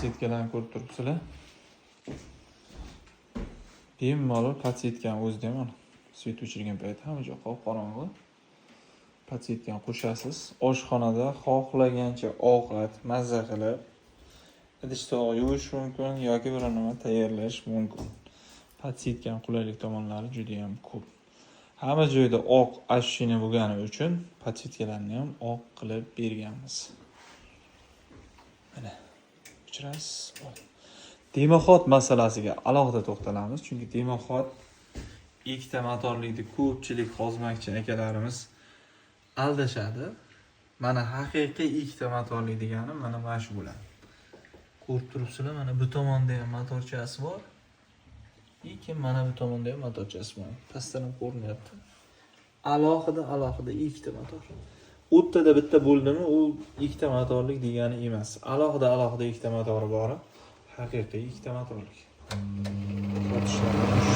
Подсветка larni ko'rib turibsizlar. Bemalol подсветка ni o'zida ham, mana, свет o'chirgan payt hamma joy qop qorong'i. Подсветка ni qo'shasiz. Oshxonada xohlagancha ovqat mazza qilib, idish tovoq yuvish mumkin yoki biror nima tayyorlash mumkin. Подсветка ni qulaylik tomonlari juda ham ko'p. Hamma joyda oq освещение bo'lgani uchun подсветка larni ham oq qilib berganmiz. Mana, o'chirasiz. Дымоход masalasiga alohida to'xtalamiz, chunki дымоход ikkita motorlikni ko'pchilik hozmakchi akalarimiz aldashadi. Mana, haqiqiy ikkita motorlik degani mana shu bo'ladi. Ko'rib turibsizlar, mana bu tomonda ham motorchasi bor. И keyin mana bu tomonda ham motorchasi bor. Pastdan ham ko'rinyapti. Alohida alohida ikkita motor. O'rtada bitta bo'ldimi, u ikkita motorlik degani emas. Alohida alohida ikkita motori bor. Haqiqiy ikkita motorlik. Sotishlar.